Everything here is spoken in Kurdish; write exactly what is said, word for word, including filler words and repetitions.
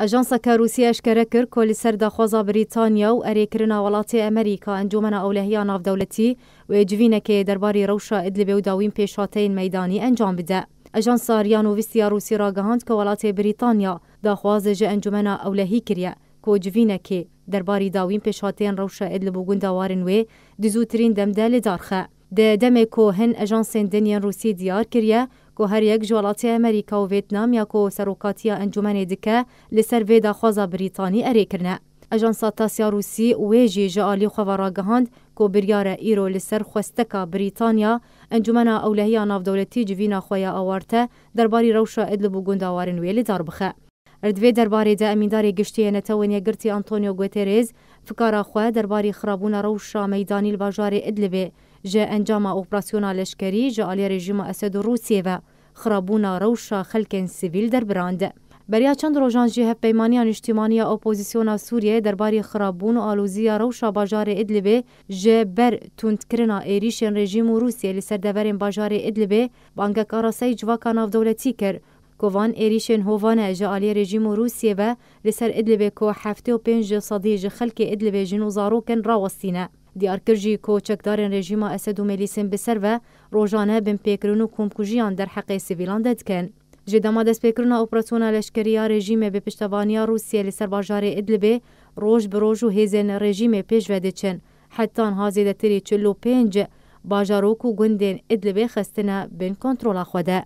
Ajanseke Rûsî eşkere kir ku li ser daxwaza Brîtanya û erêkirina welatê Amerîka Encûmena Ewlehiya Navdewletî wê civînekê derbarî rewşa Idlibê û dawîn pêşhateyên meydanî encam bide. Ajansa Riya Nûvîstî ya Rûsî ragihand ku welatê Brîtanya daxwaz ji Encûmena Ewlehî kiriye ku civînekê derbarî dawîn pêşhateyên rewşa Idlib û gundewarên wê di zûtirîn dem de li dar xe. Di demê ku hin ajansên din yên Rûsî diyar kiriye ku her yek ji welatê Amerîka û Vêtnam ya ku serokatiya encûmenê dike li ser vê daxwaza Brîtanî erê kirine. Ajansa TASS ya Rûsî wê jî ji alî xwe ve ragihand ku biryar e îro li ser xwesteka Brîtanya Encûmena Ewlehiya Navdewletî civîna xwe ya awarte derbarî rewşa Idlib û gundewarên wê li dar bixe. Di vê derbarê de Emîndarê Giştî yê Netewên Yekgirtî Antonio Guterres fikara xwe derbarî xirabûna rewşa meydanî li bajarê Idlibê ji encama operasyona leşkerî ji aliyê rejîma Esed û Rûsiyê ve xirabûna rewşa xelkên sivîl derbirand. Beriya çend rojan jî Hevpeymaniya Niştîmanî ya Opozisyona Sûriyeyê derbarî xirabûn û alozîya rewşa bajarê Idlibê ji ber tundkirina êrîşên rejîm û Rûsiyê li ser deverên bajarê Idlibê bangek arasayî civaka navdewletî kir ku van êrîşên hovane ji aliyê rejîm û Rûsiyê ve li ser Idlibê ku heftê û pênc ji sedî ji xelkê Idlibê jin û zarok in rawestîne. Diyar kir jî ku çekdarên rejîma Esed û milîsên bi ser ve rojane binpêkirin û komkujiyan derheqê sivîlan de dikin. Ji dema destpêkirina operasyona leşkerî ya rejîmê bi piştevaniya Rûsiyê li ser bajarê Idlibê roj bi roj û hêzên rejîmê pêş ve diçin. Heta niha zêdetirî çil û pênc bajarok û gundên Idlibê xistine bin kontrola xwe de.